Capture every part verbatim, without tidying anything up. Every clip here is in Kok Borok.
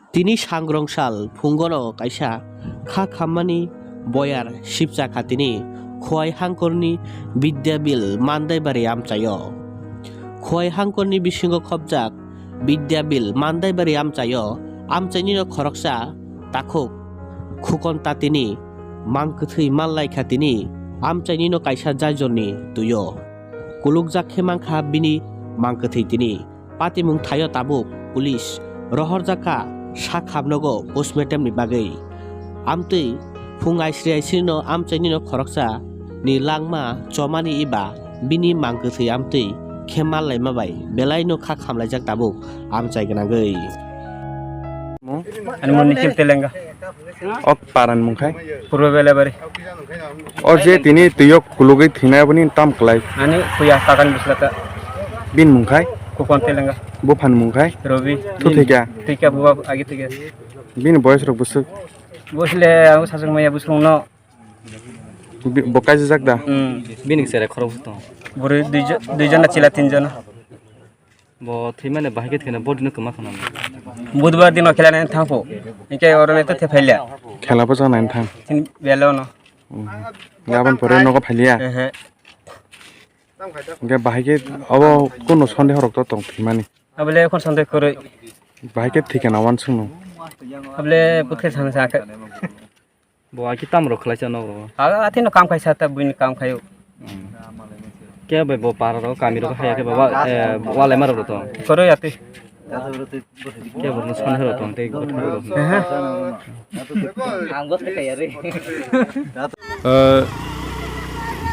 Tini sangrong sal phungono kaisa kha khammani boyar sipcha kha tini Khowai hangkorni Bidyabil Mandaibari amchaio. Khowai hangkorni bisingo khopjak Bidyabil Mandaibari amchaio amchainino khoroksa takhuk Khukon Tatini mang kwthwi manlai kha tini amchainino kaisa jaijonni twio. Kulukjak khe mankha bini mang kwthwi tini. Patimung thaio tabuk police rohorjak kha sak hamnogo postmortem ni bagwi. Amtwi phung aisri aisri no amchaini no khoroksa ni langma chomani eba bini mang kwthwi amtwi khe mal laima bai belai no kha khamlaijak tabuk amchai gwnangwi. Ani mung Nikhil Telenga. O paran mung khai? Purba Belabari. O je tini twiyok kulugwi thwinai aboni tam kwlai? Ani puya takan bislata. Bin mung khai? Khukon Telenga. Buphan mung khai? Robi. Thu thwikya? Thwikya buwa agi thwikya. Bini boyos rok bwswk? Bosle ang sasuk maya busung no. Bi-, bo kaijajak da? Hmm. Bini sere khorok bwswk tong? Bwrwi duijo-, duijon na chila tinjon. Bo thwimani bahai khe thwina body no kwma khna. Budbar dino khela nai thangpho. Hinkhe oro nai to thephailya. Khela bo janai thang. Tin belo no. Hmm. Gabon pore nogo phailya. Ehe. Hinkhe bahai khe obo kuno sonde horok to tong thwimani. Abole ekhon sonde kwrwi. Bahai khe thwikha na wansukno. Abole puthe sana sa khe. Bo aki tam rok khlai cha nok rok. Aga ati no kam khai sa ta buini kam khayo. Ke bai bo para rok kami rok haya ke baba, eh, walai mar rok to. Koro ati. Ke bo no san rok to te gotha rok. Aha. Ang gotha kaya re. Eh,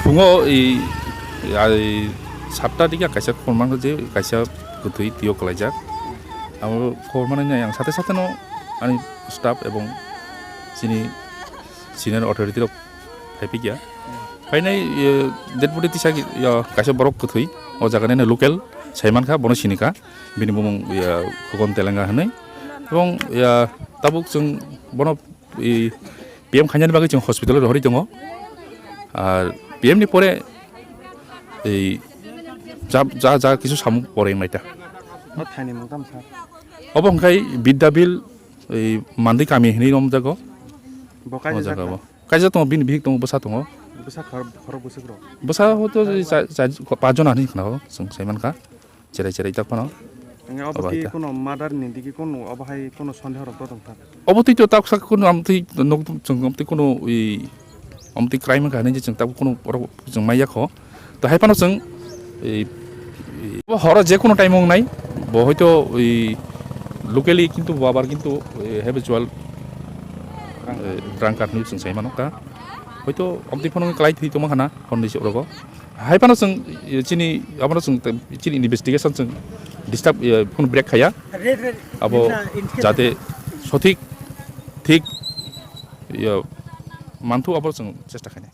phungo i, i, sapta dikhe kaisa khormang je kaisa kwthwi twiyo kwlaijak. Abo khormani ang sate sate no ani staff ebong chini senior authority rok phai phikya. Phainai, eh, dead body tisa ki, ya, kaisa borok kwthwi, o jaga nini local, saimankha, bono sinikha, bini bumung, ya, Khukon Telenga hinwi. Ebong, ya, tabuk chwng bono, i, P M khainani bagwi chwng hospital rohorwi tongo. Ar P M ni pore, ei, ja, ja, ja kisu samung pore wngnaita. O thani mung tamo sir? Obo hwnkhe Bidyabil, ei, Mandi kami hinwi romjago. Bo kaisa o jaga jaga? Bo. Kaisa tongo, bini bihik tongo, bwsa tongo. Bwsa khor-, khorok bwswk rok? Bwsa hoito cha-, cha-, pach jona hinwi khna o, chwng sai mankha. Cherai cherai tak phano. Hwnkhe obo obo hai twi ta. Kuno murder ni digi kuno obo hai kuno sondeho rok to tongkha? Obo twi to tak sak kuno amtwi nok chwng amtwi kuno i amtwi crime wngkha hinwi je chwng tabuk kuno borok chwng manya kho. To hai phano chwng, ei, ei, bo horo je kuno time wngnai, bo hoito, ei, locally kintu bo abar kintu, ei, habitual, ei, drunkard hinwi chwng sai mano kha. Hoito amtwi phano kwlai thwi tongma khana honni se orogo. Hai phano chwng, ei, chini, abono chwng te-, chini investigation chwng disturb, ei, phone break khaya. Abo jate sothik, thik, ei, manthu abo chwng chesta khainai.